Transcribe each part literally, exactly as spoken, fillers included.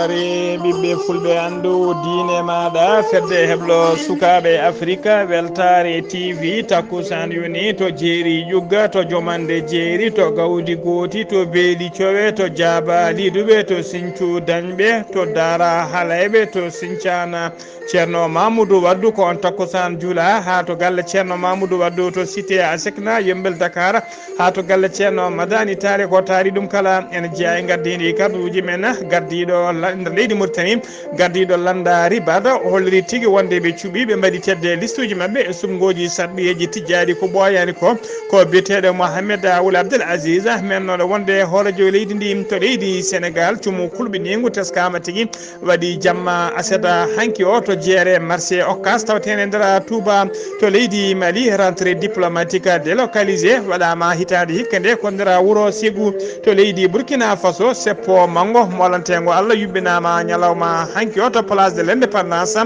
Ɓiɓɓe fulɓe, anndu diine maaɗa, fedde heblo sukaaɓe Afrika, weltaare T V, takkusaan yoni to jeeri ƴugga, to jomande jeeri, to gawdi gooti, to beeli cowe, to jaaba liduɓe, to sincu dañɓe, to dara halayɓe, to sincana. Ceerno Mamoudou Waddou ko on takkusaan juula haa to galle Ceerno Mamoudou Waddou to cité Asekna, Yembel Dakar, haa to galle Ceerno Madani Taare ko taari ɗum kala. Ene jeyaa e ngardiiɗi kadduuji men, gardiiɗo la-, nder leydi Mauritanie, gardiiɗo lannda Ribada, o holliri tigi wonde ɓe cuɓii, ɓe mbaɗi tedde listuuji maɓɓe e suɓngooji sarɗiyeeji tijjaaɗi ko ɓooyaani ko, ko biyeteeɗo Mohamed Wul Abdel Aziz, mennooɗo wonde hooreejo leydi ndi to leydi Senegal, cumu kulɓiniingu teskaama tigi. Waɗi jamma aset hanki o to jeere marché Ocass tawteende nder Touba to leydi Mali. Rentrée diplomatique délocalisée waɗaama hitaande hikka nde ko nder wuro Ségou to leydi Burkina Faso. Seppo manngo molanteengo Allah yuɓɓinaama ñalawma hanki o to Place de l'Indépendance,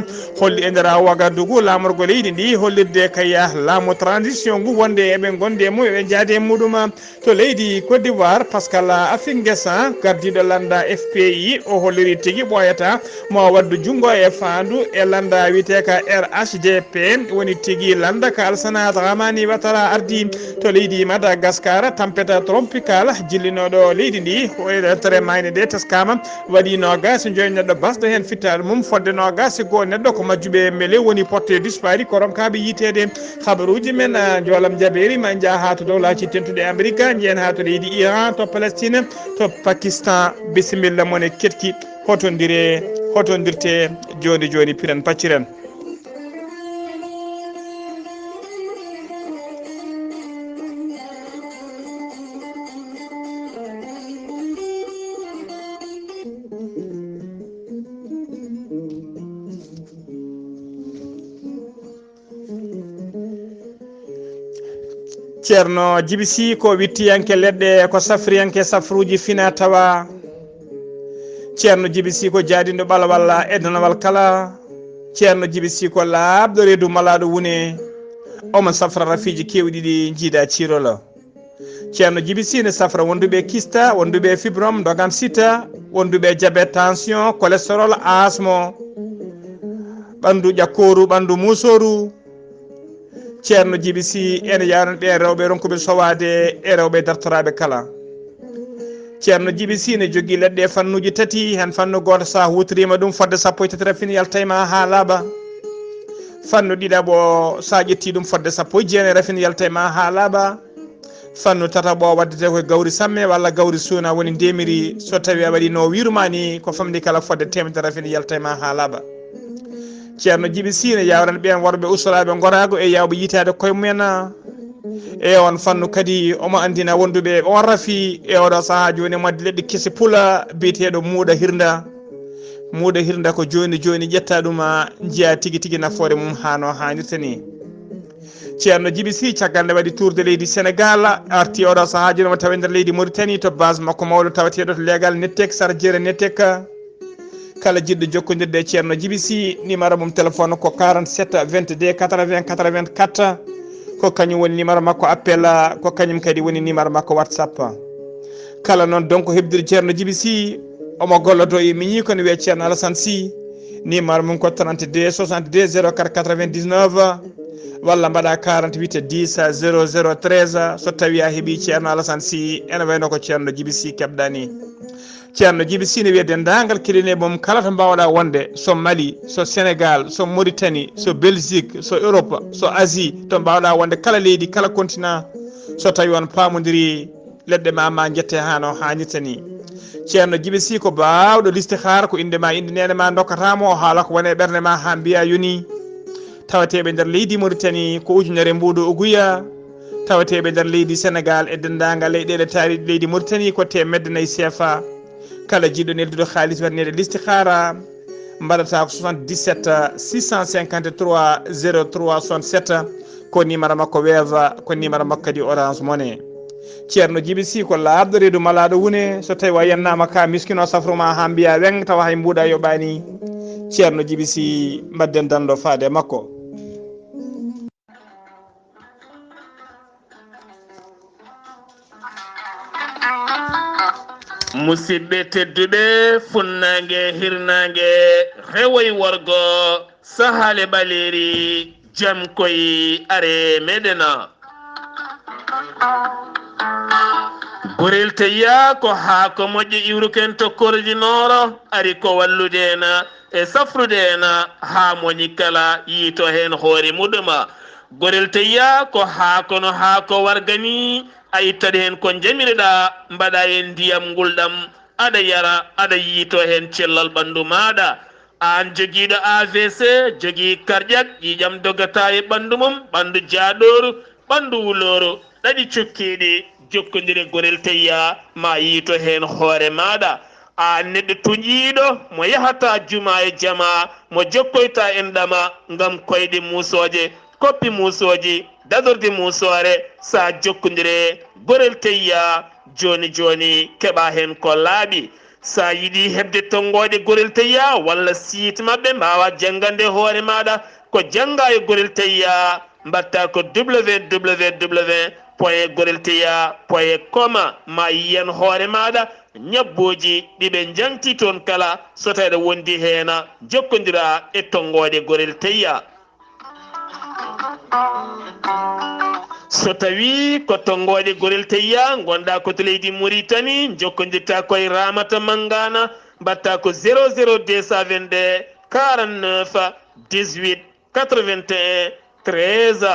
holli e nder Ouagadougou laamorgo leydi ndi hollirde kay laamu transition ngu wonde eɓe ngondi e mum, eɓe njaadi e muɗum. To leydi Côte d'Ivoire, Pascal Affi N'Guessan, gardiiɗo lannda F P I, o holliri tigi ɓooyata mo waddu junngo e faandu e lannda wiyeteeka R H D P, woni tigi lannda ka Alassane Dramane Ouattara ardi. To leydi Madagascar, tampeta tropical jillinooɗo leydi ndi, o e tere maayde nde teskaama, waɗi noogaas e joyi neɗɗo basɗo heen fittaandu mum, fodde noogaas e goo neɗɗo ko majjuɓe mbele woni porté disparu ko ronkaaɓe yiiteede. Habaruuji men, ah, njoolam jabeeri ma njaa haa to dowlaaji tentuɗe Amerika, njehen haa to leydi Iran, to Palestine, to Pakistan. Bisimilla mon e ketki, hotondire, hotondirte jooni jooni, piren pacciren. Ceerno Jibi Sy ko wittiyanke leɗɗe, ko safriyanke safruuji fina tawa. Ceerno Jibi Sy ko jaadinɗo ɓalawal e danawal kala. Ceerno Jibi Sy ko laaɓɗo reedu malaaɗo wune. Omo safra rafiiji keewɗi ɗi njiida ciirolo. Ceerno Jibi Sy ne safra wonduɓe kista, wonduɓe fibrom, dogan sita, wonduɓe diabète, tension, cholestérol, asmo, ɓanndu ƴakkooru, ɓanndu muusooru. Ceerno Jibi Sy ene yaaran ɓeen rewɓe ronkuɓe sowaade e rewɓe dartoraaɓe kala. Ceerno Jibi Sy ne jogii leɗɗe e fannuuji tati, heen fannu gooto so a huutoriima ɗum fodde sappo e tati rafin yalta e ma haa laaɓa. Fannu ɗiɗaɓo so a ƴettii ɗum fodde sappo e jeenayi rafin yalta e ma haa laaɓa. Fannu tataɓo waddete ko gawri samme walla gawri suuna woni ndemiri, so tawi a waɗi no wiiru ma ni ko famɗi kala fodde teemedere rafin yalta e ma haa laaɓa. Ceerno Jibi Sy ne yawran ɓeen worɓe usoraaɓe ngoraagu e yawɓe yitaade koye mumen. E on fannu kadi omo anndina wonduɓe on rafi e oɗo sahaa jooni mo addi leɗɗe kese pula biyeteeɗo muuɗa hirnda. Muuɗa hirnda ko jooni jooni ƴetta ɗum a njiya tigi tigi nafoore mum haa no haanirta ni. Ceerno Jibi Sy caggal nde waɗi tour de leydi Senegal, arti oɗo sahaa jooni omo tawi nder leydi Mauritanie to base makko mawɗo tawateeɗo to leegal Nettek, Sara Jeere Nettek. Kala jiɗɗo jokkondirde e Ceerno Jibi Sy, numéro mum téléphone ko quarante-sept vingt-deux quatre-vingts quatre-vingt-quatre. Ko kañum woni numéro makko appel, ko kañum kadi woni numéro makko WhatsApp. Kala noon donc heɓdir Ceerno Jibi Sy, omo gollodo e miñi kono wiyee Ceerno Alassane Sy. Numéro mum ko trente-deux soixante-deux zéro quatre quatre-vingt-dix-neuf, walla mbaɗa quarante-huit dix zéro zéro treize. So tawi a heɓi Ceerno Alassane Sy, ene wayno ko Ceerno Jibi Sy keɓɗa ni. Ceerno Jibi Sy ne wiya denndaangal keɗineeɓe mum kala to mbaawɗa wonde, so Mali, so Senegal, so Mauritanie, so Belgique, so Europe, so Asie, to mbaawɗa wonde kala leydi, kala continent, so tawi on paamondiri, leɗɗe ma, ma njette haa no haanirta ni. Ceerno Jibi Sy ko baawɗo listihaara, ko innde ma, innde neene ma ndokkata mo, o haala ko woni e ɓernde ma haa mbiya yoni. Tawateeɓe nder leydi Mauritanie ko ujunere mbuuɗu uguya. Tawateeɓe nder leydi Senegal e denndaangal leyɗeele taariiɗe leydi Mauritanie ko teemedde nayi C F A. Kala jiɗɗo neldude haalis waɗaneede listihaara, mbaɗata ko soixante-dix-sept six cent cinquante-trois zéro trois soixante-sept, ko numéro makko Wave, ko numéro makko kadi Orange Money. Ceerno Jibi Sy ko laaɓɗo reedu malaaɗo wune, so tawi a yennaama ka miskino safru ma haa mbiya weng tawa hay mbuuɗa yoɓaani. Ceerno Jibi Sy, mbaɗden danndo faade e makko. Musidɓe tedduɓe, funnaange, hirnaange, rewo e worgo, sahaale ɓaleeri, jam koy are meɗen. Gorel Teyya ko haako moƴƴo iwruken to Kordi Nooro, ari ko wallude en e safrude en haa moñi kala yiito heen hoore muɗum. Gorel Teyya ko haako no haako warga ni, a ittat heen ko njamireɗaa, mbaɗa heen ndiyam ngulɗam, aɗa yara, aɗa yiito heen cellal ɓanndu maaɗa. Aan jogiiɗo A V C, jogii karƴak, ƴiiƴam dogata e ɓanndu mum, ɓanndu jaaɗooru, ɓanndu wulooru, ɗaɗi cukkiiɗi, jokkondire Gorel Teyya, ma yiito heen hoore maaɗa. Aan neɗɗo tuñiiɗo, mo yahata juma e jama, mo jokkoyta en ɗama ngam koyɗe muusooje, koppi muusooji, dadorde muusoore, sa jokkondire Gorel Teyya, jooni jooni keɓa heen ko laaɓi. Sa yiɗi heɓde tonngooɗe Gorel Teyya walla site maɓɓe, mbaawa janngande hoore maaɗa ko jannga e Gorel Teyya, mbatta ko www point gorelteyya point com, ma yiyan hoore maaɗa ñabbooji ɗi ɓe njaŋti toon kala, so tawi aɗa wondi heen, jokkondira e tonngooɗe Gorel Teyya. So tawi ko tonngooɗe Gorel Teyya ngonɗa ko to leydi Muritani, jokkondirta ko e Ramata Mangana, mbatta ko zéro zéro deux cent vingt-deux quarante-neuf dix-huit quatre-vingt-un treize.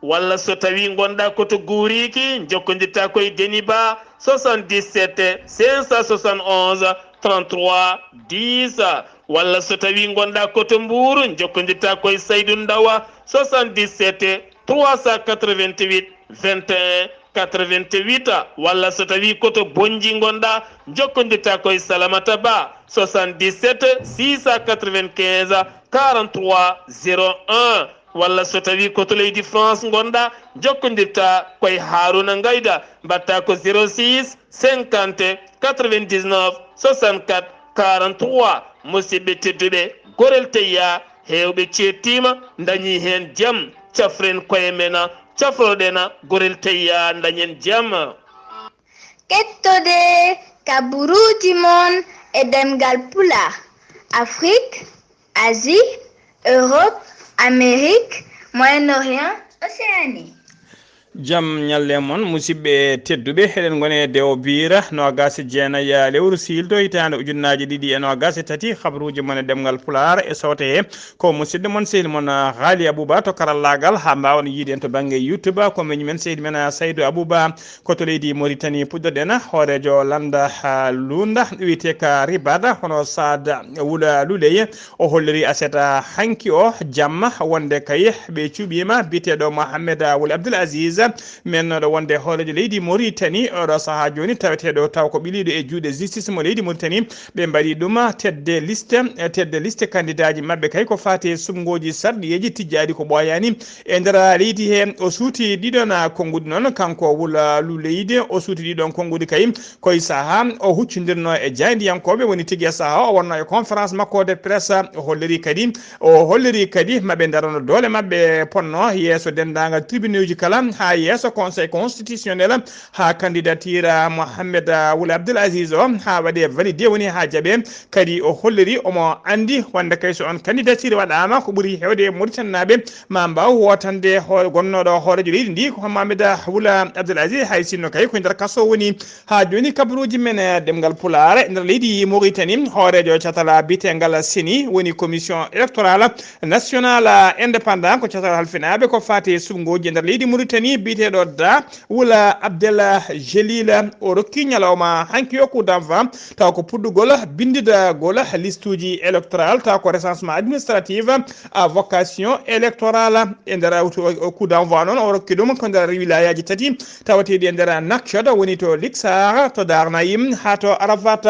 Walla so tawi ngonɗa ko to Guuriki, jokkondirta ko e Deniba, soixante-dix-sept cinq cent soixante-onze trente-trois dix. Walla so tawi ngonɗa ko to Mbuur, jokkondirta ko e Saydu Ndawa, soixante-dix-sept trois cent quatre-vingt-huit vingt et un quatre-vingt-huit. Walla so tawi ko to Bonji ngonɗa, jokkondirta ko e Salamata Ba, soixante-dix-sept six cent quatre-vingt-quinze quarante-trois zéro un. Walla so tawi ko to leydi France ngonɗa, jokkondirta ko e Haruna Ngayda, mbatta ko zéro six cinquante quatre-vingt-dix-neuf soixante-quatre quarante-trois. Musidɓe tedduɓe, Gorel Teyya, heewɓe ceettiima, ndañi heen jam. Cafren koye men, cafroɗen Gorel Teyya, ndañen jam. Kettode kaburuuji mon e ɗemngal Pulaar, Afrique, Asie, Europe, Amérique, Moyen-Orient, Océanie. Jam ñalle mon, musidɓe tedduɓe, eɗen ngoni e dewo biira noogaas e jeenayi lewru siilto hitaande ujunnaaje ɗiɗi e noogaas e tati, habruuji mon e ɗemngal Pulaar e sowte he. Ko musidɗo mon, sehil mon, Haali Abuba to karallaagal, haa mbaawon yiide en to bannge YouTube, ko miñum en sehil men, Saydu Abuba. Ko to leydi Moritani puɗɗoɗen, hooreejo lannda, ah, luunda wiyetee ka Ribada, hono Saad Wula Luley, o holliri aset, ah, hanki o jamma wonde kay ɓe cuɓiima biyeteeɗo Mohamed Wul Abdul Aziz, mennooɗo wonde hooreejo leydi Moritani oɗo sahaa jooni, taweteeɗo taw ko ɓiliiɗo e juuɗe justice mo leydi Moritani. Ɓe mbaɗi ɗum tedde liste, tedde liste kandidaaji maɓɓe kay ko faati e suɓngooji sarɗiyeeji tijjaaɗi ko ɓooyaani. E nder leydi he, o suuti ɗiɗon, ah, konnguɗi noon, kanko Wula Luleyde, o suuti ɗiɗon konnguɗi kay, koye sahaa o huccondirno e jaayndiyankooɓe, woni tigi e sahaa o wonno e conférence makko de presse, o holliri kadi, o holliri kadi maɓe ndarano doole maɓɓe ponno yeeso denndaangal tribunauji kala, haa yeeso Conseil constitutionnel, haa candidature Mohamed Wul Abdul Aziz o, haa waɗe validé, woni haa jaɓe. Kadi o holliri omo anndi wonde kay so on candidature waɗaama, ko ɓuri heewde e Mauritanie naaɓe ma mbaaw wootande hoore gonnooɗo hooreejo leydi ndi, ko Mohamed Wula Abdul Aziz, hay sinno kay ko nder kaso woni haa jooni. Kabaruuji men e ɗemngal Pulaar e nder leydi Mauritanie, hooreejo catal biyeteengal seni, woni Commission Électorale Nationale Indépendant, ko catal halfinaaɓe ko faati e suɓngooji e nder leydi Mauritanie, biyeteeɗo Da Wula Abdel Jelil, o rokki ñalawma hanki o coup d'envoi, taw ko puɗɗugol binndidagol listuuji électoral, taw ko recensement administratif à vocation électorale. E nder o coup d'envoi noon, o rokki ɗum ko nder wilayaaji tati tawateeɗi e nder Nouakchott, woni to Luxor, to Dar Naim, haa to Arafat.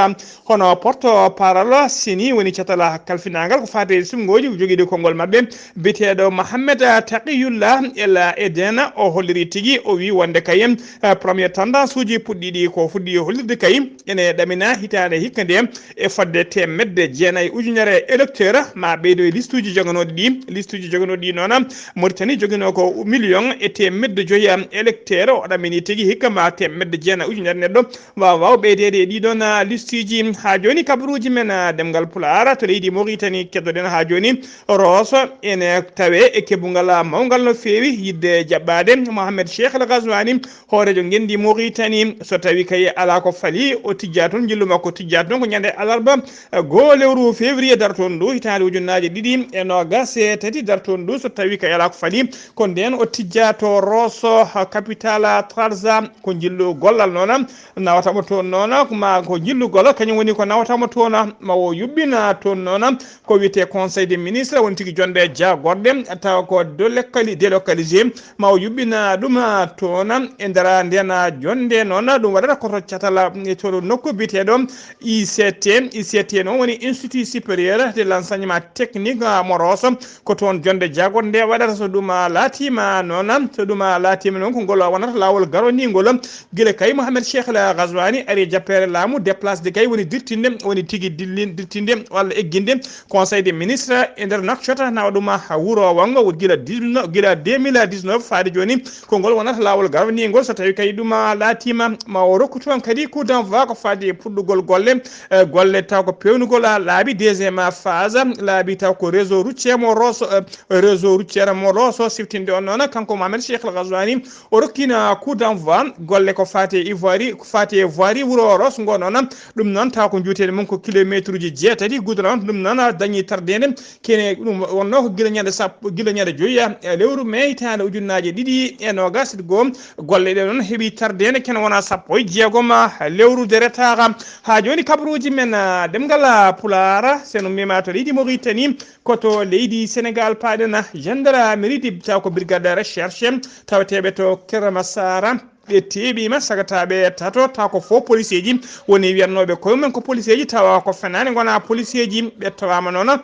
Hono porte-parole seni, woni catal kalfinaangal ko faati e suɓngooji, jogiiɗo konngol maɓɓe, biyeteeɗo Mohamed Taqiyullah El Eden, o holliri tigi, o wi wonde kay, eh, première tendance uji puɗɗiɗi ko fuɗɗi hollirde kay ene ɗamina hitaande hikka nde e fodde teemedde jeenayi ujunere électeur ma ɓeydo e liste uji joganooɗi ɗi. Liste uji joganooɗi ɗi noon, Mauritanie joginoo ko million e teemedde joyi électeur. O ɗamini tigi hikka ma teemedde jeenayi ujunere neɗɗo waawa waawa ɓeydeede e ɗiɗon, ah, liste uji. Haa jooni kabaruuji men, ah, ɗemngal Pulaar to leydi Mauritanie keddoɗen haa jooni. Roso ene tawe e keɓungal mawngal no feewi yiɗde jaɓɓaade Mohamed Cheikh El Ghazouani, hooreejo ngenndi Mauritanie. So tawi kay alaa ko fali, o tijja toon, njillu makko tijja toon ko ñande alarba, eh, goo lewru février dartoon ndu hitaande ujunnaaje ɗiɗi e noogaas e tati dartoon ndu. So tawi kay alaa ko fali, ko ndeen o tijja to Roso, ha capital Trarza, ko njillu gollal noon nawata mo toon noon, ma ko njillu gollal kañum woni ko nawata mo toon, ma o yuɓɓina toon noon ko wiyetee Conseil des ministres, woni tigi jonde jaagorɗe, tawa ko délocali-, délocalisé, ma o yuɓɓina ɗum toon e nder ndeen jonde noon. Ɗum waɗata ko to catal, e to nokku biyeteeɗo I C T. I C T noon woni Institut Supérieur de l'Enseignement Technique, ah, mo Roso. Ko toon jonde jaagorɗe nde waɗata. So ɗum, ah, laatiima noon, so ɗum, ah, laatiima noon, ko ngol wonata laawol garoniingol. Gila kay Mohamed Cheikh El Ghazouani ari e jappeere laamu, déplacé de kay woni dirtinde, woni tigi dillin-, dirtinde walla egginde Conseil des ministres e nder Nouakchott, nawa ɗum, ah, wuro wanngo, gila dix-neuf, gila deux mille dix-neuf faade jooni. Ko ngol wonata laawol garoniingol. So tawi kay ɗum, ah, laatiima, ma o rokku toon kadi coup d'envoi ko faade e puɗɗugol golle, eh, golle taw ko peewnugol, ah, laabi deuxième phase, laabi taw ko réseau routier mo Roso, eh, réseau routier mo Roso siftinde on noon, kanko Mohamed Cheikh El Ghazouani, o rokkina coup d'envoi golle ko faate e voirie, ko faate e voirie wuro Roso ngo noon. Ɗum noon taw ko njuuteede mum ko kilométre uji jeetati goudron, ɗum noon dañi tardeede. Kene ɗum wonno ko gila ñande sappo, gila ñande joyi e lewru mai hitaande ujunnaaje ɗiɗi e noogaas e goo. Golle ɗe noon heɓi tardeede, kene wona sappo e jeegom lewru deretaaka. Haa jooni kabaruuji men, ah, ɗemngal Pulaar, sen ummiima to leydi Mauritanie, ko to leydi Sénégal paaɗen. Gendarmerie di taw ko brigade de recherche taweteeɓe to Kër Massar, ɓe teeɓiima sagataaɓe tato, taw ko fof policier ji woni wiyatnooɓe koye mumen ko policier ji, tawa ko fenaande ngona policier ji. Ɓe tawaama noon,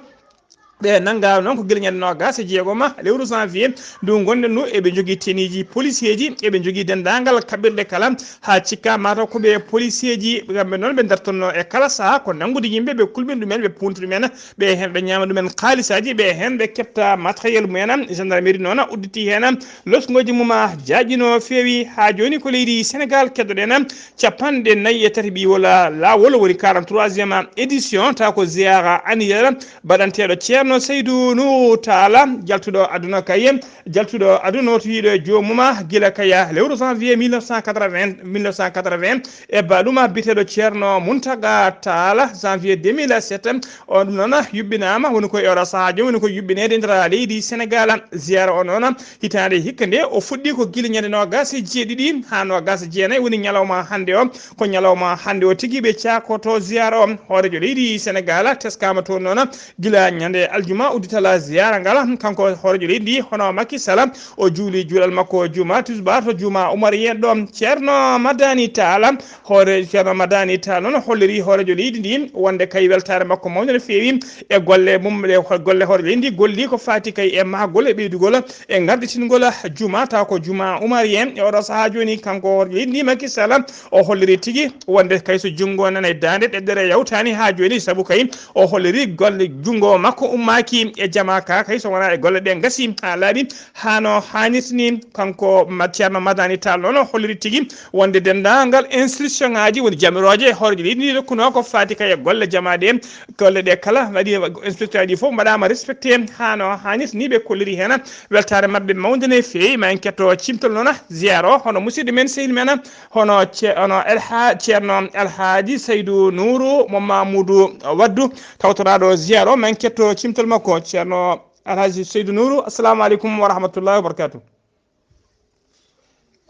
ɓe nanngaama noon ko gila ñande noogaas e jeegom lewru janvier ndu ngonɗen ndu, eɓe njogii tenue ji policier ji, eɓe njogii denndaangal kaɓirɗe kala, haa cikka mataw ko ɓe policier ji. Kamɓe noon ɓe dartotnoo e kala sahaa ko nanngude yimɓe, ɓe kulɓina ɗumen, ɓe puunta ɗumen, ɓe heen ɓe ñaama ɗumen kaalisaaji, ɓe heen ɓe keɓta matériel mumen. Gendarmerie noon udditi heen losngooji mum, jaaƴi no feewi. Haa jooni ko leydi Sénégal keddoɗen, capanɗe nayi e tati ɓiwol laawol woni quarante-troisième édition, taw ko ziyaara annuel baɗanteeɗo Ceerno Seydou Nourou Tall, jaltuɗo aduna kay, jaltuɗo aduna nootoyiiɗo e joomum gila kay lewru janvier mille neuf cent quatre-vingts, mille neuf cent quatre-vingts, e baɗuma biyeteeɗo Ceerno Muntaga Tall, janvier deux mille sept. On ɗum noon yuɓɓinaama, woni ko e oɗo sahaa jooni, woni ko yuɓɓineede nder leydi Sénégal. Ziyaara o noon, hitaande hikka nde o fuɗɗi ko gila ñande noogaas e jeeɗiɗi haa noogaas e jeenayi, woni ñalawma hannde o. Ko ñalawma hannde o tigi ɓe caakoto ziyaara o. Hooreejo leydi Sénégal teskaama toon noon gila ñande aljuma udditala ziyaara ngal. Kanko hooreejo leydi ndi, hono Macky Sall, o juuli juulal makko juma, tisbaar to juma Umariyeen ɗo. Ceerno Madani Tall, hoore Ceerno Madani Tall noon holliri hooreejo leydi ndi wonde kay weltaare makko mawnde no feewi e golle mum, ɗe ho-, golle hooreejo leydi ndi golli ko faati kay e mahgol e ɓeydugol e ngarditingol juma, taw ko juma Umariyeen. E oɗo sahaa jooni, kanko hooreejo leydi ndi Macky Sall, o holliri tigi wonde kay so junngo nana e daande ɗeɗɗere yawtaani haa jooni, sabu kay o holliri golle junngo makko ummaaki e jama ka kay so wonaa e golle ɗe ngasi haa laaɓi, haa no haanirta ni. Kanko Ma-, Ceerno Madani Tall noon o holliri tigi wonde denndaangal instruction ngaaji woni jamirooje e hooreejo leydi ndi rokkunoo ko faati kay e golle jama ɗe, golle ɗe kala waɗi instruction ngaaji fof mbaɗaama respecté haa no haanirta ni. Ɓe kolliri heen weltaare maɓɓe mawnde no feewi. Ma en ketto cimtol noon ziyaara o, hono musidɗo men, sehil men, hono ce-, hono Elha-, Ceerno Alhaaji Seydou Nourou mo Mamoudou Waddou, tawtoraaɗo ziyaara o. Ma en ketto cimtol makko. Ceerno Alhaaji Seydou Nourou, assalamu aleykum wa rahmatullahi wa barakatuh.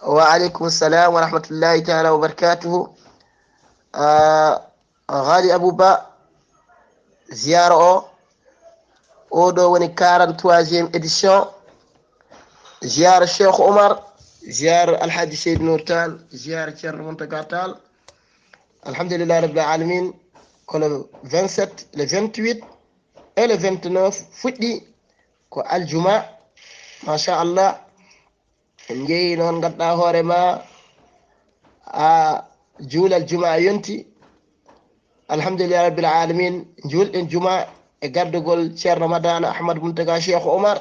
Wa aleykum salam wa rahmatullahi taala wa barakatuh. Ah, Ghali Abou Ba, ziyaara o, o ɗo woni quarante-troisième édition. Ziyaara Cheikh Omar, ziyaara Alhaji Seydou Nour Tall, ziyaara Ceerno Mountaga Tall. Alhamdulillah Rabbil Alamin. Ko le vingt-sept, le vingt-huit et le vingt-neuf fuɗɗi, ko aljuma. Machallah. En njehi noon, ngannduɗaa hoore ma, a juulal juma yonti. Alhamdulillahi rabbil alamin. Juulɗen juma e gardugol Ceerno Madana Ahmad Muntaga Cheikh Omar.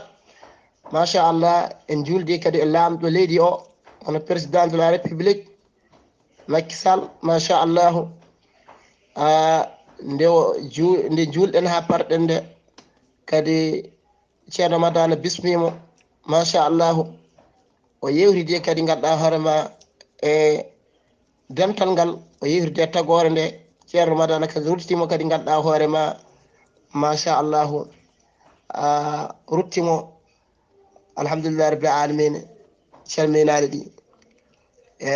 Machallah, en juuldi kadi e laamɗo leydi o, hono président de la République, Macky Sall, machallahu. Ah, nde o ju-, nde juulɗen haa parɗen nde, kadi Ceerno Madana bismiima, machallahu. O yewtidi kadi, ngannduɗaa hoore ma, e dental ngal, o yewtidi e tagoore nde. Ceerno Madana kadi ruttimo kadi, ngannduɗaa hoore ma, machallahu. Ah, ruttimo, alhamdulillahi rabbil alamin. Calminaali ɗi. E,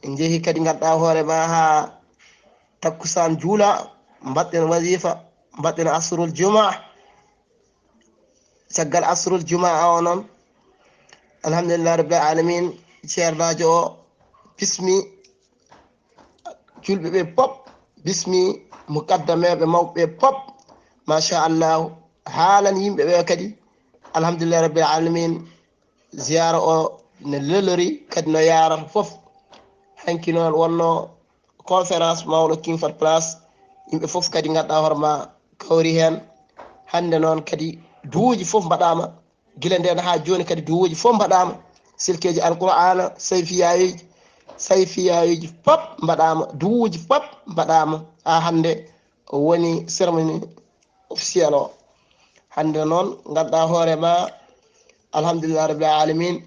en njehi kadi, ngannduɗaa hoore ma, haa takkusaan juula, mbaɗɗen wazifa, mbaɗɗen asrul juma. Caggal asrul juma o noon, alhamdulillahi rabbil alamin, ceernaajo o bismi juulɓe ɓe pop, bismi mukaddameeɓe mawɓe ɓe pop, machallahu. Haalan yimɓe ɓe kadi, alhamdulillahi rabbil alamin, ziyaara o ne lelori kadi no yaarata fof. Hanki noon wonno conférence mawɗo King Fahd Palace, yimɓe fof kadi, ngannduɗaa hoore ma, kawri heen. Hannde noon kadi duwuuji fof mbaɗaama, gila ndeen haa jooni kadi duwuuji fof mbaɗaama, silkeeji Alqur'aana, sayfiyaaji, sayfiyaaji pop mbaɗaama, duwuuji pop mbaɗaama, haa hannde woni cérémonie officiel o. Hannde noon, ngannduɗaa hoore ma, alhamdulillahi rabbil alamin,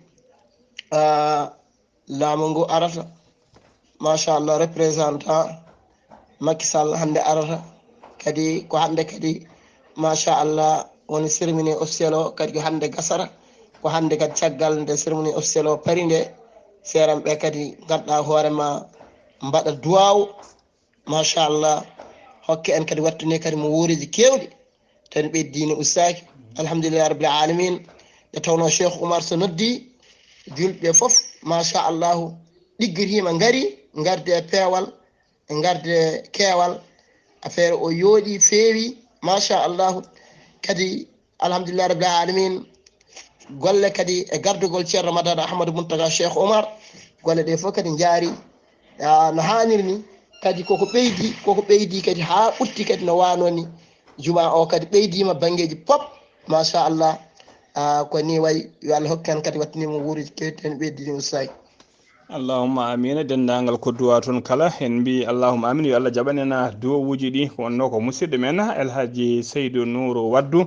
ah, laamu ngu arata, machallah, représentant Macky Sall hannde arata. Kadi ko hannde kadi, machallah, woni cérémonie officiel o, kadi ko hannde gasata. Ko hannde kadi, caggal nde cérémonie officiel o pari nde, seeran ɓe kadi, ngannduɗaa hoore ma, mbaɗa duwaawu, machallah, hokke en kadi, wattune kadi mo wuureeji keewɗi, tan ɓeydiino ustaaki. Alhamdulillahi rabbil alamin. Nde tawnoo Cheikh Oumar so noddi, juulɓe fof, machallahu, ɗiggitima, ngari, ngardi e peewal, ngardi e keewal. Affaire o yooɗi, feewi, machallahu. Kadi, alhamdulillahi rabbil alamin, golle kadi e gardugol Ceerno Madana Ahmadou Mountaga Cheikh Oumar, golle ɗe fof kadi njaari, ah, no haaniri ni. Kadi koko ɓeydi, koko ɓeydi kadi haa ɓurti kadi no waano ni. Juma o kadi ɓeydiima banngeeji pop, machallah. Ah, ko ni wayi, yo Allah hokku en kadi, wattani mo wuureeji keewɗi, tan ɓeydi ni ustaaki. Allahumma amina. Denndaangal ko duwaa toon kala, en mbii allahumma amina, yo Allah jaɓan en duwawuuji ɗi. Ko wonnoo ko musidɗo men El Hadji Seydou Nourou Waddou,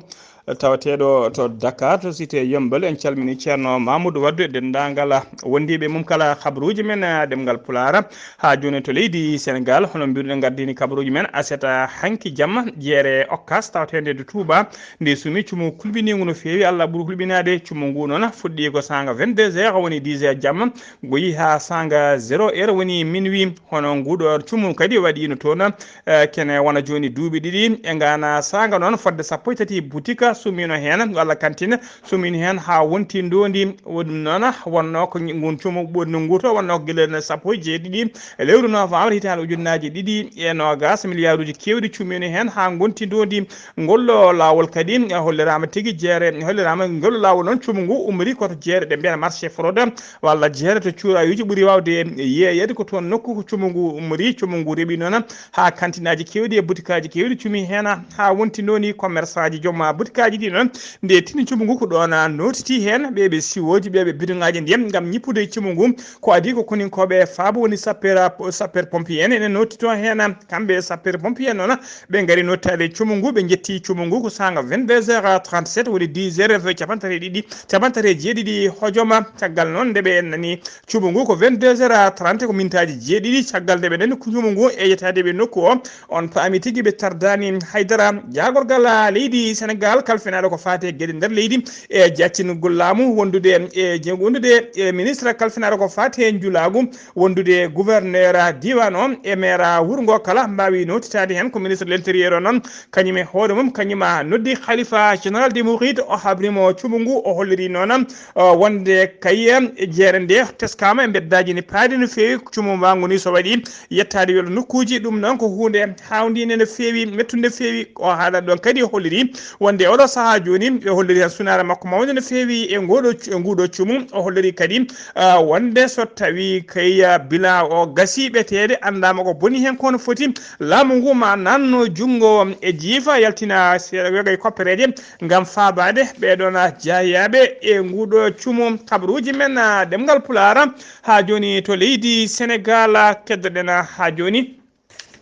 tawateeɗo to Dakar, to cité Yeumbeul. En calmini Ceerno Mamoudou Waddou e denndaangal wondiiɓe mum kala. Kabaruuji men, ah, ɗemngal Pulaar, haa jooni to leydi Senegaal, hono mbiruɗen, ngaddini kabaruuji men aset, ah, hanki jamma, jeere Okkas, tawateende to Touba. Nde sumi cumu kulɓiniingu no feewi, Allah ɓuri hulɓinaade. Cumu ngu noon fuɗɗi ko saanga vingt-deux heures, woni dix heures jamma, goyi haa saanga zéro heure, woni minuit. Hono nguɗo cumu kadi waɗiino toon, eh, kene wona jooni duuɓi ɗiɗi. E ngaana saanga noon, fodde sappo e tati butika sumiino heen, walla kantin sumiino heen haa wonti ndoondi. Ɗum noon wonnoo ko ngun cumu ɓurni nguto, wonnoo ko gila sappo e jeeɗiɗi lewru novembre hitaande ujunnaaji ɗiɗi e noogas, miliyaaruuji keewɗi cumiino heen haa ngonti ndoondi. Ngol ɗo laawol kadi holliraama tigi jeere, holliraama ngol laawol noon, cumu ngu ummori ko to jeere ɗe mbiyata marché fraude, walla jeere to cuurayuuji ɓuri waawde yeeyeede. Ko toon nokku ko cumu ngu ummori. Cumu ngu reɓi noon haa kantinaaji keewɗi e butikaaji keewɗi cumi heen, haa wonti noon e commerçant ji, joom butikaaji ɗi noon. Nde tini cumu ngu ko ɗoon nootiti heen ɓe ɓe siwooji, ɓe ɓe bidoŋaaji ndiyam ngam ñippude cumu ngu. Ko adii ko koninkooɓe faabo woni sapeur, sapeur pompier en ene nootitoo heen. Kamɓe sapeur pompier noon, ɓe ngari nootaade cumu ngu, ɓe njetti cumu ngu ko saanga vingt-deux heures trente-sept, woni dix heures e capanɗe tati e ɗiɗi, capanɗe tati e jeeɗiɗi hojoma. Caggal noon nde ɓe nani cumu ngu ko vingt-deux heures trente, ko mintaaji jeeɗiɗi caggal nde ɓe nani ko cumu ngu e yetaade ɓe nokku o, on paami tigi ɓe tardaani haydara. Jaagorgal leydi Senegaal kalfinaaɗo ko faati e geɗe nder leydi e jaccingol laamu, wondude e je-, wondude e ministre kalfinaaɗo ko faati e njulaagu, wondude gouverneur diiwaan o e maire wuro ngo kala mbaawi nootitaade heen. Ko ministre de l'intérieur o noon, kañum e hoore mum, kañum a noddi Khalifa général des Mourides, o habrimo cumu ngu, o holliri noon, o, wonde kay jeere nde teskaama e mbeddaaji ne paaɗi no feewi. Cumu mbaangu ni so waɗi yettaade welo nokkuuji, ɗum noon ko huunde haawndiinde no feewi, mettunde no feewi. O haalat ɗoon kadi, o holliri wonde o Ɗo sahaa jooni, ɓe holliri heen sunaare makko mawnde no feewi e ngooɗo cu-, e nguuɗo cumu. O holliri kadi, ah, wonde so tawii kay, ah, bilan o gasii ɓeteede, anndaama ko boni heen, kono foti laamu ngu ma naatno junngo e jiifa, yaltina seeɗa wegay koppereeje ngam faabaade ɓee ɗoon, ah, jaayaaɓe e nguuɗo cumu. Kabaruuji men, ah, ɗemngal Pulaar haa jooni to leydi Senegaal, ah, keddoɗen, ah, haa jooni.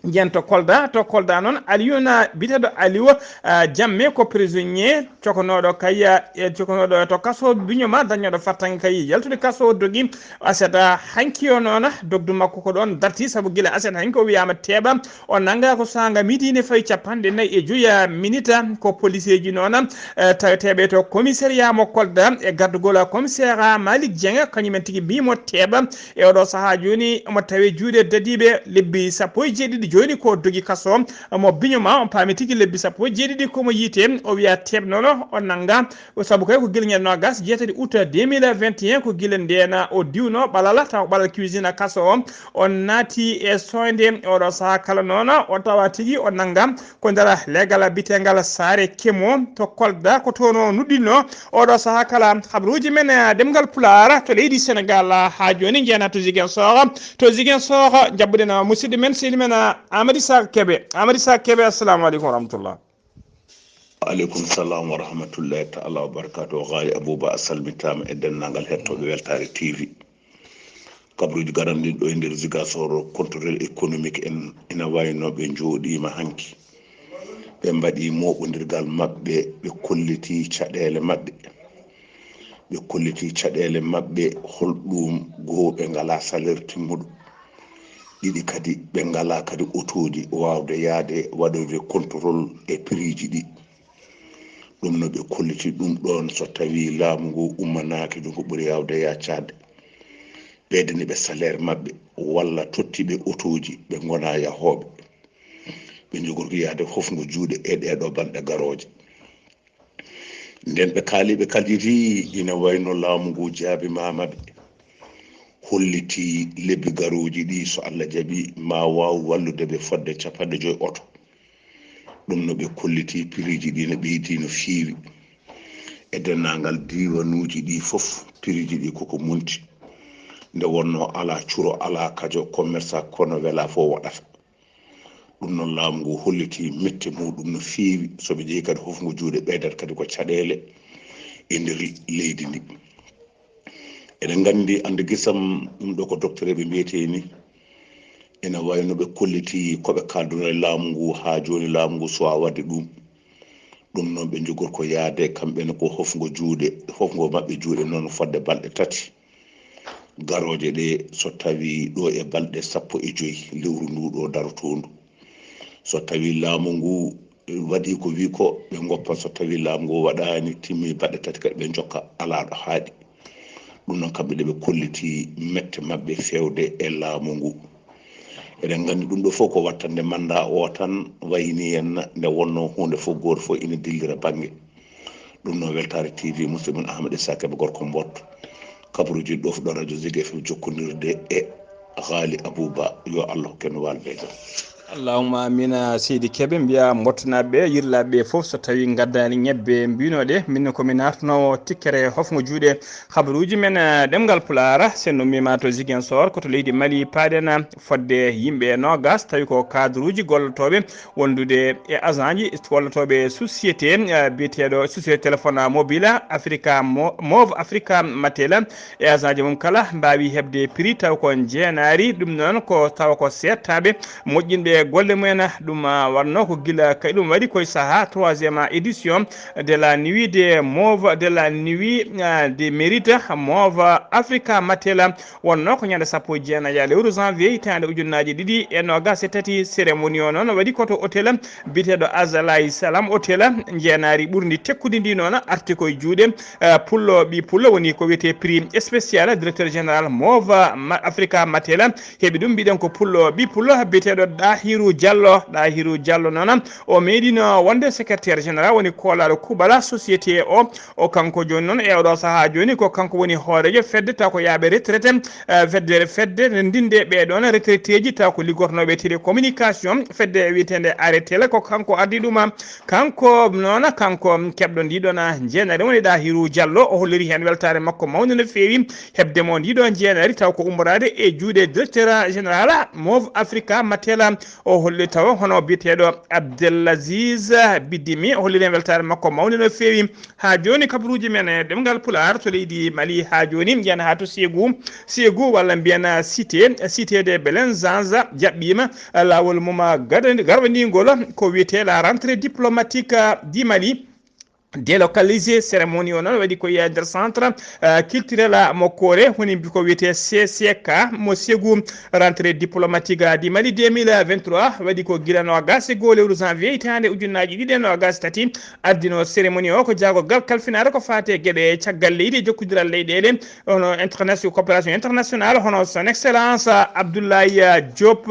Njiyen to Kolda, to Kolda noon, Aliyuna, biyeteeɗo Aliyu, ah, Jamme ko prisonnier, cokonooɗo kay, ah, e cokonooɗo to kaso, biño ma dañooɗo fartaŋŋe kay yaltude kaso, dogi aset, ah, hanki o noon, dogdu makko ko ɗoon darti, sabu gila aset hanki o wiyaama teeɓa, o nannga ko saanga midi ne fayi capanɗe nayi e joyi, ah, minita, ko poliseeji noon, eh, taweteeɓe to commissariat mo Kolda e gardugol commissariat Malick Dieng, kañum en tigi mbii mo teeɓa, e oɗo sahaa jooni, omo tawi juuɗe dadiiɓe lebbi sappo e jeeɗiɗi. Jooni ko dogi kaso, mo biño ma, on paami tigi lebbi sappo e jeeɗiɗi ko mo yiite. O wiya teeɓnono, o nannga. O sabu kay ko gila ñande noogas jeetati août deux mille vingt et un, ko gila ndeen o diwno ɓalal, taw ɓalal cuisine kaso o. On naati e soynde, oɗo sahaa kala noon, o tawa tigi o nannga. Ko nder leegal biyeteegal Saare Kemo to Kolda, ko toon o nuɗɗinno oɗo sahaa kala. Habaruuji men, eh, ɗemngal Pulaar to leydi Senegaal, haa jooni njeena to Ziguinchor. To Ziguinchor, njaɓɓuɗen, eh, musidɗo men, sehil men, eh, Amady Sa Kebe. Amady Sa Kebe, assalamu aleykum wa rahmatullah. Waaleykum salam wa rahmatullahi taala wa barakatuh. Gaali Abouba, a salmitaama e denndaangal hettooɓe Weltaare T V. Kabaruuji garanɗi ɗo e nder Ziguinchor, contrôleur économique en ina wayno ɓe njooɗiima hanki. Ɓe mbaɗi mooɓondirgal maɓɓe, ɓe kolliti caɗeele maɓɓe. Ɓe kolliti caɗeele maɓɓe, holɗum goo ɓe ngalaa salaire timmuɗo. Ɗiɗi kadi, ɓe ngalaa kadi otooji waawde yahde waɗoyde contrôle e prix ji ɗi. Ɗum no ɓe kolliti ɗum ɗoon, so tawii laamu ngu ummanaaki, ɗum ko ɓuri yaawde yaccaade. Ɓeydani ɓe salaire maɓɓe, walla totti ɓe otooji, ɓe ngonaa yahooɓe. Ɓe njogorki yahde hofngo juuɗe e ɗee ɗoo balɗe garooje. Nden ɓe kaali, ɓe kaljiti, ina wayno laamu ngu jaabimaama ɓe. Holliti lebbi garooji ɗi, so Allah jaɓi, ma waaw wallude ɓe fodde capanɗe joy oto. Ɗum no ɓe kolliti, piriji ɗi no ɓeydi no feewi. E denndaangal diiwanuuji ɗi fof, piriji ɗi koko monti. Nde wonnoo alaa curo, alaa kajo, commerçant kono welaa fof waɗata. Ɗum noon, laamu ngu holliti mette muɗum no feewi. So ɓe njehi kadi, hofngo juuɗe ɓeydat kadi ko caɗeele e nder leydi ndi. Eɗen nganndi, annde gisam, ɗum ɗo ko docteur ɓe mbiyetee ni, ene wayno ɓe kolliti ko ɓe kaalduno e laamu ngu, haa jooni laamu ngu suwaa waɗde ɗum. Ɗum noon, ɓe njogor ko yahde, kamɓe ne, ko hofngo juuɗe, hofngo maɓɓe juuɗe noon fodde balɗe tati. Garooje ɗe, so tawii ɗo e balɗe sappo e joy lewru ndu ɗo darotoondu. So tawii laamu ngu waɗii ko wii ko ɓe ngoppa, so tawii laamu ngu waɗaani, timmi balɗe tati kadi ɓe njokka, alaa ɗo haaɗi. Ɗum noon, kamɓe ɗe ɓe kolliti mette maɓɓe feewde e laamu ngu. Eɗen nganndi ɗum ɗo fof ko wattande mannda o tan, wayni en nde wonnoo huunde fof gooto fof ina dillira bannge. Ɗum noon, Weltaare T V, musidɗo mon Ahmed Issa Kebe, gorko Mbot, kabaruuji ɗofɗo radio Zik F M jokkondirde e Ghali Abouba, yo Allah hokke en waalde e jam. Allahumma amina, seydi Kebe. Mbiya Mbottanaaɓe ɓe, yirlaaɓe ɓe fof, so tawii ngaddaani ñebbe mbinoɗe, min ko mi naatnoowo tikkere hofngo juuɗe habaruuji men, eh, ɗemngal Pulaar. So en ummiima to Ziguinchor, ko to leydi Mali paaɗen, fodde yimɓe noogas, tawi ko cadre uji gollotooɓe wondude e agent ji gollotooɓe e société, eh, biyeteeɗo société téléphone mobile Africa Mo-, Mauve Africa Matela, e agent ji mum kala mbaawi heɓde prix taw ko njeenaari. Ɗum noon ko tawa ko seettaaɓe moƴƴinɓe golle mumen. Ɗum, ah, waɗno ko gila kay ɗum waɗi koye sahaa troisième édition de la nuit de Mauve, de la nuit, ah, de mérite Mauve Africa Matela. Wonno ko ñande sappo e jeenayi lewru janvier hitaande ujunnaaji ɗiɗi e noogas e tati. Cérémonie o noon waɗi ko to hôtel biyeteeɗo Azalaï Salam Hôtel, njeenaari ɓurndi tekkude ndi noon arti koye juuɗe, eh, pullo ɓi pullo, woni ko wiyetee prix spécial. Directeur général Mauve Ma-, Africa Matela heɓi ɗum, mbiɗen ko pullo ɓi pullo biyeteeɗo Ɗahi Hiru Diallo. Ɗa Hiru Diallo noon, o meeɗino wonde secrétaire général, woni koolaaɗo kuuɓal société o. O kanko jooni noon, e oɗo sahaa jooni, ko kanko woni hooreejo fedde taw ko yaaɓe retraité, eh, fedde, fedde ndinde ɓee ɗoon retraité ji taw ko liggotnooɓe télécommunication, fedde wiyeteende Airtel, ko kanko addi ɗum. Kanko noon, kanko keɓɗo ndi ɗoon jeenari woni ɗa Hiru Diallo, o holliri heen weltaare makko mawnde no feewi heɓde mo ndi ɗoon jeenari taw ko ummoraade e juuɗe directeur général Move Africa Matela. O holli taw hono biyeteeɗo Abdelaziz Bidimi, o holliri heen weltaare makko mawnde no feewi. Haa jooni kabaruuji men e ɗemngal Pulaar to leydi Mali, haa jooni njiyan haa to Ségou, Ségou walla mbiyen Cité, Cité de Belenzanza jaɓɓiima laawol mum gada-, garwaniingol ko wiyetee la rentrée diplomatique du Mali, délocalisé. Cérémonie o noon waɗi ko e nder centre, euh, culturel mo Koore, woni ko wiyetee C C K mo Ségou. Rentrée diplomatique du Mali deux mille vingt-trois waɗi ko gila noogaas e goo lewru janvier hitaande ujunnaaji ɗiɗi e noogaas e tati. Ardinoo cérémonie o ko jaagorgal kalfinaare ko faati e geɗe caggal leydi e jokkondiral leyɗeele, hono interna-, coopération internationale, hono son excellence Abdoulaye Diop,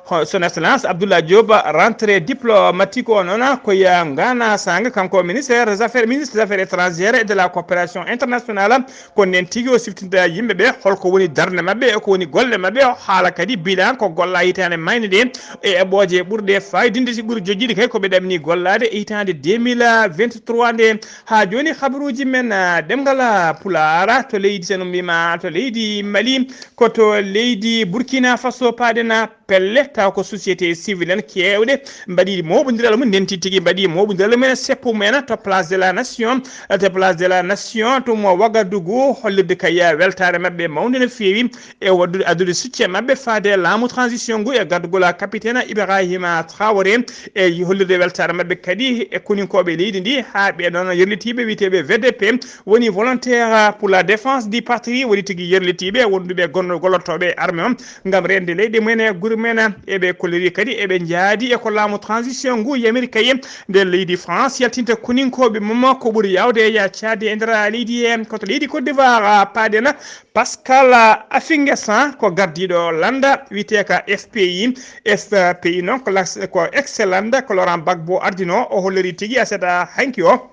ho-, son excellence Abdoulaye Diop. Rentrée diplomatique o noon ko ya Ngana Sanga, kanko ministère des affaires, ministre des affaires étrangères et de la coopération internationale. Ko ndeen tigi o siftinta yimɓe ɓe holko woni darnde maɓɓe e ko woni golle maɓɓe. O haala kadi bilan ko golla hitaande mayde nde e eɓɓooje ɓurɗe faayidinnde si ɓuri jojjiɗi kay ko ɓe ɗamni gollaade e hitaande deux mille vingt-trois nde. Haa jooni habaruuji men, ah, ɗemngal, ah, Pulaar to leydi, sen mbiima to leydi Mali, ko to leydi Burkina Faso paaɗen pelle, taw ko société civil en keewɗe mbaɗi mooɓondiral mum, ndenti tigi mbaɗi mooɓondiral mum en, seppo mum en to Place de la Nation, to Place de la Nation, to mo Ouagadougou, hollirde kay weltaare maɓɓe mawnde no feewi e waɗdude addude soutien maɓɓe faade laamu transition ngu e gardugol capitaine Ibrahima Traoré, e hollirde weltaare maɓɓe kadi e koninkooɓe leydi ndi, haa ɓee ɗoon yerlitiiɓe wiyeteeɓe V D P, woni Volontaire pour la Défense du Patrie, woni tigi yerlitiiɓe wonduɓe gonno-, gollotooɓe e armée o ngam reende leyɗe mumen e gure mumen. Eɓe kolliri kadi eɓe njaadi e ko laamu transition ngu yamiri kay, nde leydi France yaltinta koninkooɓe mum ko ɓuri yaawde e yaccaade e nder leydi he, ko to leydi Côte d'Ivoire paaɗen. Pascal Afingesa ko gardiiɗo lannda wiyetee ka F P I. F P I noon ko las-, ko ex-lannda ko Laurent Gbagbo ardinoo, o holliri tigi aset hanki o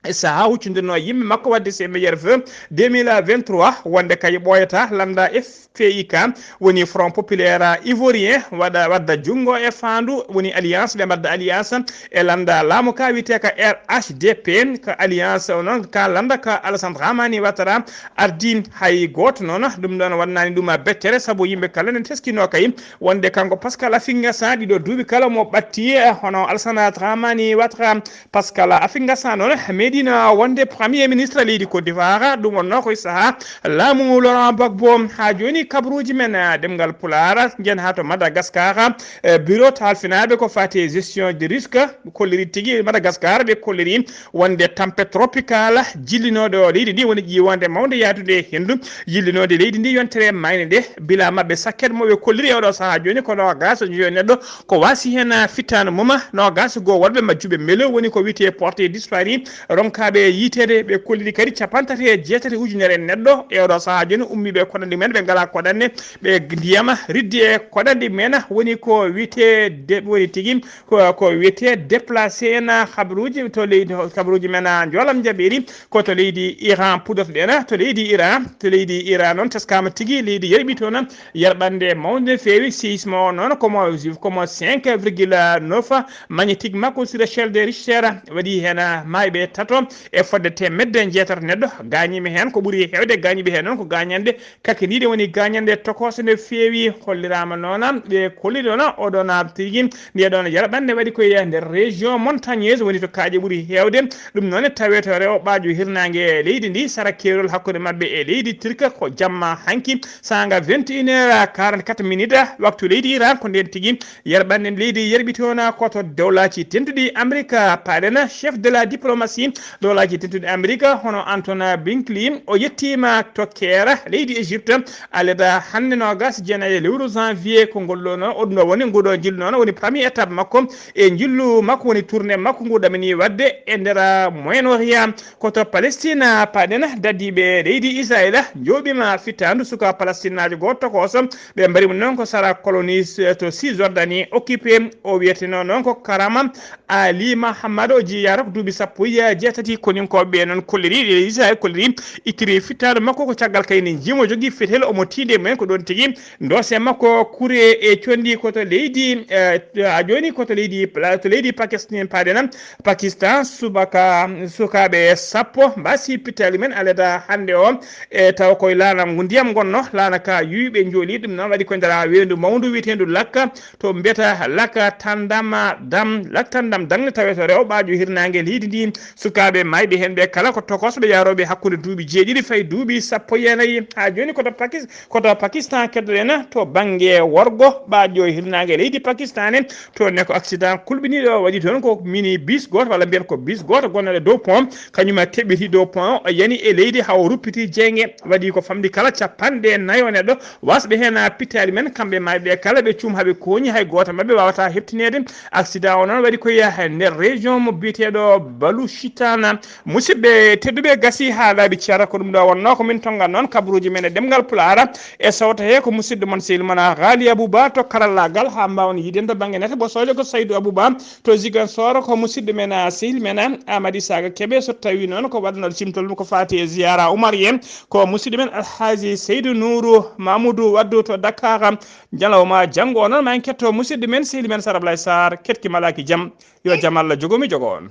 e sahaa huccondirnoo yimɓe makko waɗde ses meilleurs vœux deux mille vingt-trois, wonde kay ɓooyata lannda F P I ka, woni Front Populaire Ivoirien, waɗa, wadda junngo e faandu, woni alliance, ɓe mbaɗda alliance e lannda laamu ka wiyetee ka R H D P, ka alliance o noon, ka lannda ka Alassane Dramane Ouattara ardii. Hay gooto noon ɗum ɗoon waɗnaani ɗum bettere, sabu yimɓe kala ne teskinoo kay wonde kanko Pascal Afingasa ɗiɗo duuɓi kala mo ɓatti, eh, hono Alassane Dramane Ouattara. Pascal Afingasa noon meeɗino wonde Premier Ministre leydi Côte d'Ivoire, ɗum wonnoo ko e sahaa laamu Laurent Gbagbo. Haa jooni kabaruuji men, eh, ɗemngal Pulaar, njiyen haa to Madagascar, eh, bureau taalfinaaɓe ko faati e gestion de risque, kolliri tigi Madagascar, ɓe kolliri wonde tempête tropicale jillinooɗo leydi ndi, woni ƴiiwande mawnde yahdude e henndu, yillinoode leydi ndi yontere mayde nde. Bila maɓɓe sakket mo ɓe kolliri e oɗo sahaa jooni ko noogaas e joyo neɗɗo ko waasi heen fittaandu mum, noogaas e goo wonɓe majjuɓe melo, woni ko wiyetee porté disparu, ronkaaɓe yiyteede. Ɓe kolliri kadi capanɗe tati e jeetati ujunere neɗɗo e oɗo sahaa jooni ummiiɓe koɗanɗe mumen, ɓe ngalaa koɗanɗe, ɓe ndiyam riddi e koɗanɗe mumen, woni ko wiyetee de-, woni tigi ko, ko wiyetee déplacé en habaruuji to leydi, habaruuji men, ah, njoolam jaɓeeri, ko to leydi Iran puɗɗoto ɗen, to leydi Iran, to leydi Iran noon teskaama tigi leydi yerɓi toon yerɓannde mawnde no feewi. Séisme o noon ko mo, ko mo cinq virgule neuf, magnétique makko sur échelle de Richter waɗi heen maayɓe tato e fodde teemedde njeetato neɗɗo gaañiima heen, ko ɓuri heewde gaañiiɓe heen noon ko gaañanɗe kakindiiɗe, woni gaañanɗe tokooso no feewi. Holliraama noon, ɓe kolliri noon oɗo na tigi nde ɗoon yerɓannde waɗi ko e nder région montagneuse, woni to kaaƴe ɓuri heewde. Ɗum noon tawee to rewɓaajo hirnaange leydi ndi, sara keerol hakkunde maɓɓe e leydi Turka, ko jamma hanki, saanga vingt et une heures quarante-quatre minutes, waktu leydi Iran, ko ndeen tigi yerɓannde leydi yerɓi toon ko to Dowlaaji Dentuɗi Amerik. Paaɗen chef de la diplomatie Dowlaaji Dentuɗi Amerika, hono Antoine Bingley, o yettiima tokkeere leydi Égypte, aleda hannde noogas e jeenayi e lewru janvier, ko ngol ɗoo noon, o ɗum ɗoo woni, nguu ɗoo njillu noon woni premier étape makko e njillu makko, woni tournée makko ngu ɗaminii waɗde e nder Moyen Orient. Ko to Palestine paaɗen, dadiiɓe leydi Israël njooɓiima fittaandu suka Palestinaajo gooto tokooso, ɓe mbari mo noon ko sara colonie to Cisjordanie occupé, o wiyeteno noon ko Karama Ali Mahammad, o jiyaara ko duuɓi sappo e jeetati. Koninkooɓe ɓe noon kolliri, Israel kolliri, ittiri fittaandu makko ko caggal kayni njimo jogii fetel, omo tiinde mumen ko ɗoon tigi. Dossier makko kure e conndi ko to leydi, eh, haa jooni ko to leydi, to leydi Pakistan paaɗen. Pakistan, subaka, sukaaɓe sappo mbasi pittaali men aleda hannde o, e taw koye laana ngu ndiyam ngonno, laana ka yuwi ɓe njooli. Ɗum noon waɗi ko nder weendu mawndu wiyeteendu Lakka, to mbiyata Lakka Tandama Dam, Lak Tandam Dam ne tawee to rewo ɓaajo hirnaange leydi ndi. Sukaaɓe maayɓe heen ɓe kala ko tokosɓe yaarooɓe hakkunde duuɓi jeeɗiɗi fayi duuɓi sappo e nayi. Haa jooni ko to Pakis-, ko to Pakistan keddoɗen, to bannge worgo ɓaajo hirnaange leydi Pakistan, to ne ko accident kulɓiniiɗo waɗi toon, ko mini bus gooto walla mbiyen ko bus gooto gonnoɗo dow pont, kañum teɓɓiti dow pont, o yani e leydi haa o ruppiti jeynge, waɗi ko famɗi kala capanɗe nayo neɗɗo. Wasɓe heen pittaali men, kamɓe maayɓe kala ɓe cuum haa ɓe kooñi, hay gooto maɓɓe waawataa heɓtineede. Accident o noon waɗi ko e nder région mo biyeteeɗo Baluchistan. Musidɓe tedduɓe, gasi haa laaɓi cara, ko ɗum ɗo wonnoo ko min tonngan noon kabaruuji men e ɗemngal Pulaar. E sawto he ko musidɗo mon sehil mon Ghali Abouba to karallaagal, haa mbaawen yiiden to bannge nete bosoojo ko Saydou Abouba. To Ziguinchor ko musidɗo men, ah, sehil men, ah, Amady Saga Kébé, so tawii noon ko waɗnooɗo cimtol mum ko faati e ziyaara Umar en, ko musidɗo men Alhaji Seydou Nourou Mamoudou Waddou to Dakar. Ñalawma janngo o noon ma en ketto musidɗo men sehil men Sara Ablaye Sarr, ketki malaaki jam. Yo jam Allah jogo mi jogo on.